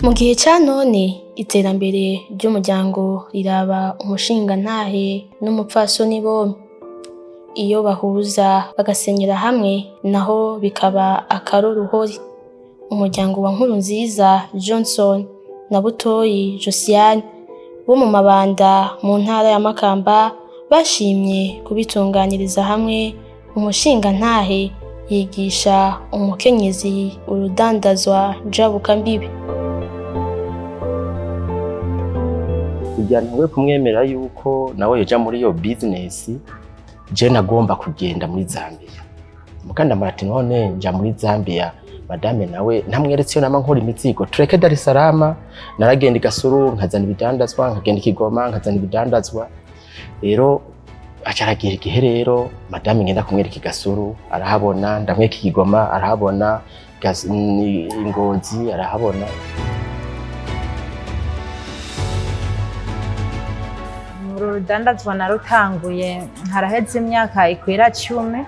Mu gihe ca none, iterambere ry'umuryango riraba umushingantahe n'umupfasoni bompi. Iyo bahuza bagasenyera hamwe naho bikaba akaroruhore. Umuryango wa Nkurunziza Johnson na Butoyi Josiane bo mu Mabanda mu ntara ya Makamba bashimye kubitunganiriza hamwe. Umushingantahe yigisha umukenyezi urudandazwa njabukambibe. Kugira ntawe kumwemera yuko nawe yoja muri iyo business, je nagomba kugenda muri Zambia. Mukandamara ati: "None nja muri Zambia, madame nawe ntamweretse iyo nama nkora imizigo, tureke Dar es Salaam." Naragenda i Gasuru nkazana ibidandazwa, nkagenda i Kigoma nkazana ibidandazwa. Rero aca aragira igihe rero madame ngenda kumwereka i Gasuru arahabona, ndamwereka i Kigoma arahabona, Ngozi arahabona. Uru rudandazwa narutanguye haraheze imyaka ikwira 10.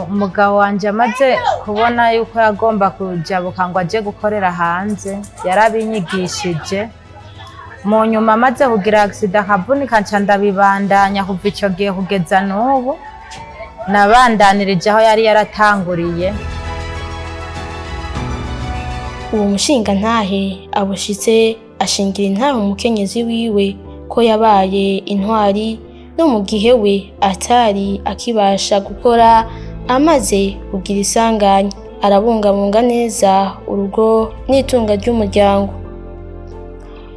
Umugabo wanje amaze kubona yuko yagomba kujabuka ngo aje gukorera hanze, yarabinyigishije. Mu nyuma amaze kugira accident akavunika, nca ndabibandanya. Kuva ico gihe kugeza n'ubu nabandanirije aho yari yaratanguriye. Uwo mushingantahe abushitse ashingira intahe umukenyezi wiwe ko yabaye intwari no mu gihe we atari akibasha gukora amaze kugira isanganya. Arabungabunga neza urugo n'itunga ry'umuryango.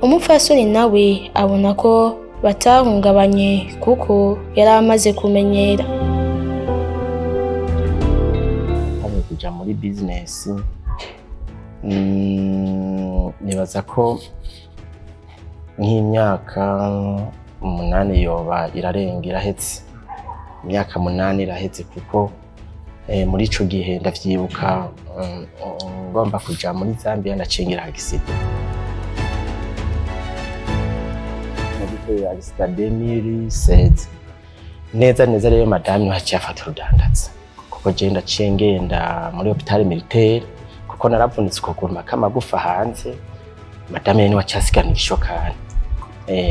Umupfasoni nawe abona ko batahungabanye kuko yari amaze kumenyera. Ntangiye kuja muri business, nibaza ko nk'imyaka 8 yoba irarenga irahetse, imyaka 8 irahetse, kuko muri ico gihe ndavyibuka, ngomba kuja muri Zambia ndacingira accident. Nagize accident 2016 neza neza. Rero madame niwe yaciye afata urudandaza, kuko je ndaciye ngenda muri hôpital militaire kuko naravunitse ukuguru k'amagufa hanze. Madame rero niwe aciye asigana igishokani.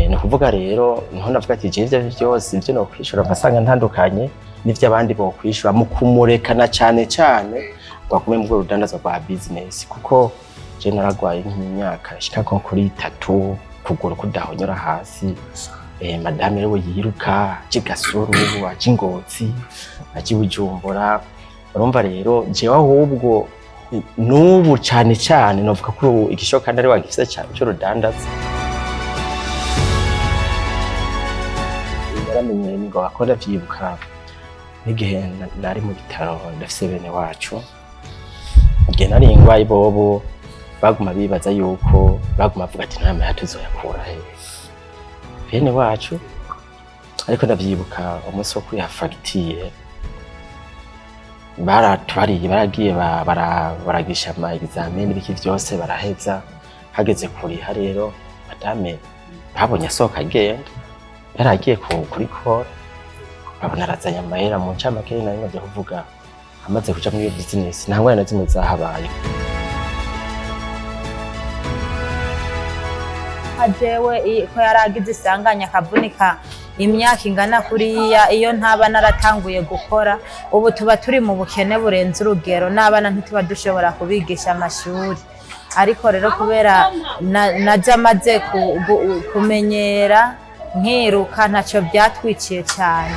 Ni ukuvuga rero niho navuga ati jewe ivyo vyose ivyo nokwishura nkasanga ntandukanye n'ivyo abandi bokwishura mu kumurekana, cane cane ngo agume mu rudandazwa rwa business, kuko je naragwaye nk'imyaka ishika nko kuri 3 kuguru kudahonyora hasi. Madame rero yiruka aje Gasuru, aje Ngozi, aje Bujumbura. Urumva rero jewe ahubwo n'ubu cane cane novuga ko ubu igishoka ari wagifise cane c'urudandaza. Yaramenyereye ningoga ko ndavyibuka n'igihe nari mu bitaro ndafise bene wacu, igihe nari ingwaye, bobo baguma bibaza yuko baguma bavuga ati: "Nta mahera tuzoyakura he?" Bene wacu. Ariko ndavyibuka umunsi wo kuriha fagitire, baratubariye, baragiye baragisha ama examen n'ibiki vyose baraheza. Hageze kuriha rero, madame babonye asohoka agenda, yaragiye kuri kora, babona arazanye amahera. Mu ncamake nari maze kuvuga, amaze kuja muri iyo business nta ngorane na zimwe zahabaye. Nka jewe ko yaragize isanganya akavunika imyaka ingana kuriya, iyo ntaba naratanguye gukora ubu tuba turi mu bukene burenze urugero, n'abana ntituba dushobora kubigisha amashuri. Ariko rero kubera naje amaze kumenyera nkiruka, ntacyo byatwiciye cyane.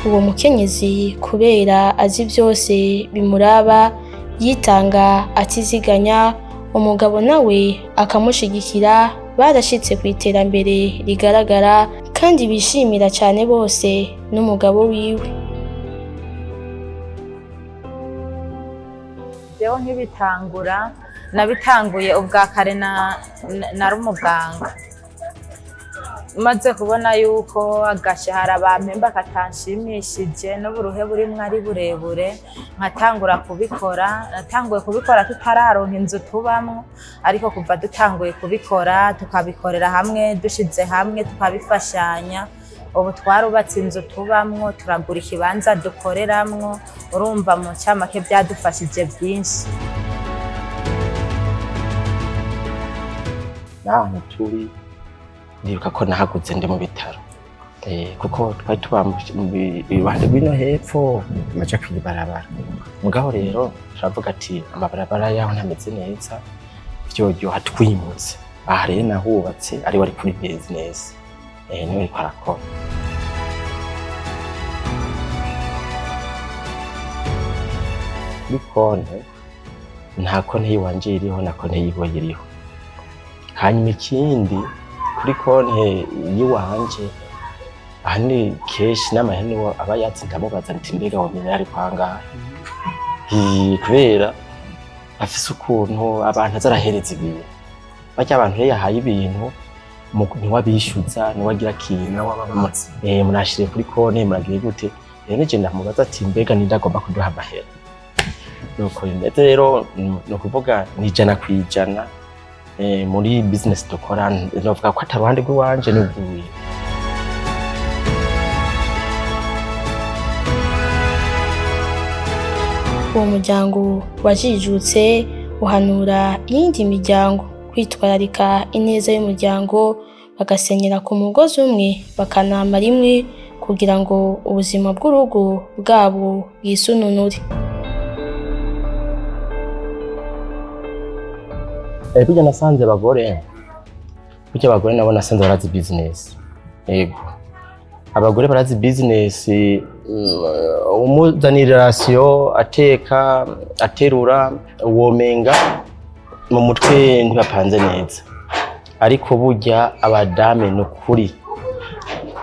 Uwo mukenyezi kubera azi byose bimuraba, yitanga atiziganya, umugabo nawe akamushigikira, barashitse ku iterambere rigaragara kandi bishimira cyane bose n'umugabo wiwe. Jewe nkibitangura, nabitanguye ubwa kare nari umuganga. Maze kubona yuko agashahara bampemba katanshimishije n'uburuhe burimwo ari burebure, nkatangura kubikora. Natanguye kubikora tutararonka inzu tubamwo, ariko kuva dutanguye kubikora tukabikorera hamwe, dushize hamwe, tukabifashanya. Ubu twarubatse inzu tubamwo, turagura ikibanza dukoreramwo. Urumva mu ncamake byadufashije byinshi. N'ahantu turi, ndibuka ko nahaguze ndi mu bitaro, kuko twari tuba iruhande rw'ino hepfo amaja kw'ibarabara. Mugabo rero turavuga ati amabarabara yaho ntameze neza, vyoryoha twimutse. Aha rero nahubatse ari wari kuri business, niwe ariko arakora. Kuri konte, nta konte yiwanje iriho na konte yiwe iriho. Hanyuma ikindi, kuri konte yiwanje ahanini kenshi n'amahera niwo aba yatse. Ndamubaza nti mbega womenya ari kwangahe? Kubera afise ukuntu abantu aza arahereza ibintu, barya abantu rero yahaye ibintu ntiwabishyuza, ntiwagira kintu. Nawe ababazi. Murashire kuri konte, muragire gute? Rero nije ndamubaza ati mbega ninde agomba kuduha amahera? Nuko bimeze rero, ni ukuvuga ni 100% muri business dukora, novuga ko atari uruhande rw'iwanje n'urwiwe. Uwo muryango wajijutse uhanura iyindi miryango kwitwararika ineza y'umuryango, bagasenyera ku mugozi umwe, bakanama rimwe kugira ngo ubuzima bw'urugo bwabo bwisununure. Burya nasanze abagore, burya abagore nabo nasanze barazi business. Yego, abagore barazi business. Umuzanira ration, ateka, aterura, womenga mu mutwe ntibapanze neza. Ariko burya abadame, ni ukuri,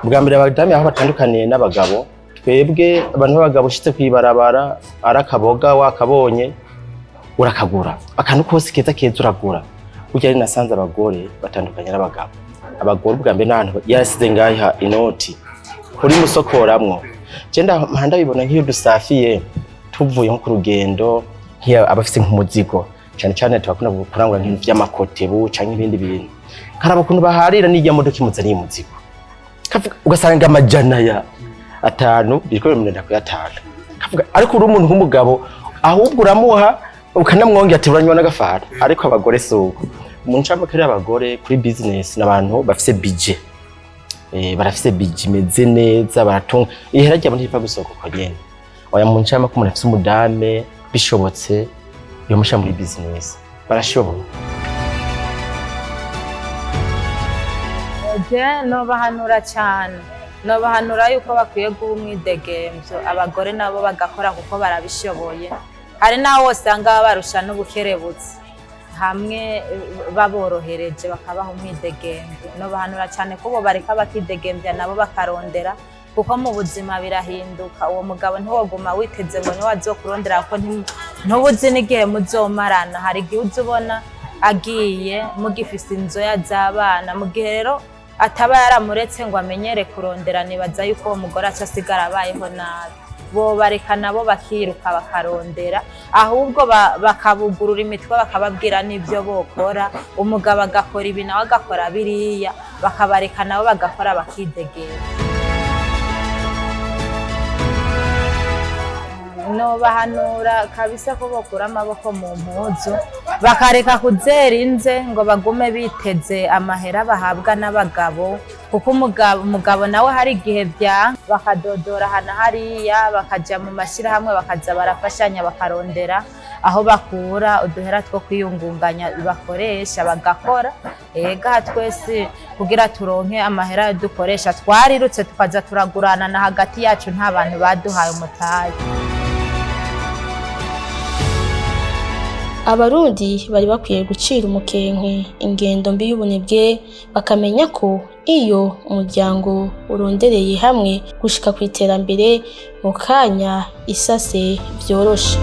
bwa mbere abadame aho batandukaniye n'abagabo, twebwe abantu b'abagabo ushitse kw'ibarabara ari akaboga wakabonye urakagura, akantu kose keza keza uragura. Burya rero nasanze abagore batandukanye n'abagabo. Abagore ubwa mbere n'ahantu yarasize ngaha inoti kuri musokoramwo, je ndabibona nk'iyo dusafiye tuvuye nko ku rugendo, nk'iyo aba afise nk'umuzigo, cane cane turakunda kurangura nk'ibintu vy'amakotebu canke ibindi bintu, nkaraba ukuntu baharira n'irya modoka imuzaniye umuzigo. Kavuga, ugasanga 500 biriko biramurenda kuyatanga. Kavuga, ariko uri umuntu w'umugabo ahubwo uramuha ukanamwongera ati uranywa n'agafanta. Ariko abagore si uko. Mu ncamake rero, abagore kuri business ni abantu bafise budget, barafise budget imeze neza, baratunga ihera ryabo ntipfa gusohoka uko nyene. Oya, mu ncamake umuntu afise umudame, bishobotse yomusha muri business, barashoboye. Je nobahanura cyane, nobahanura yuko bakwiye guha umwidegemvyo abagore nabo bagakora kuko barabishoboye. Hari n'aho usanga barusha n'ubukerebutsi hamwe baborohereje bakabaha umwidegemvyo. Nobahanura cyane ko bo bareka bakidegembya nabo bakarondera, kuko mu buzima birahinduka. Uwo mugabo ntiwoguma witeze ngo niwe azokurondera, kuko ntubuzi n'igihe muzomarana. Hari igihe uza ubona agiye mugifise inzoya z'abana. Mu gihe rero ataba yaramuretse ngo amenyere kurondera, nibaza yuko uwo mugore aca asigara abayeho nabi. Bobareka nabo bakiruka bakarondera, ahubwo bakabugurura imitwe, bakababwira n'ibyo bokora. Umugabo agakora ibi, nawe agakora biriya, bakabareka nabo bagakora bakidegera. Nobahanura kabisa ko bokura amaboko mu mpuzu, bakareka kuzera inze ngo bagume biteze amahera bahabwa n'abagabo, kuko umugabo nawe hari igihe byanka, bakadodora hana hariya, bakaja mu mashyirahamwe, bakaza barafashanya, bakarondera aho bakura uduhera two kwiyungunganya bakoresha bagakora. Ega twese kugira turonke amahera dukoresha twarirutse, tukaza turagurana na hagati yacu, nta bantu baduhaye umutahe. Abarundi bari bakwiye gucira umukenke ingendo mbi y'ubunebwe, bakamenya ko iyo umuryango urondereye hamwe gushika ku iterambere mu kanya isase vyoroshe.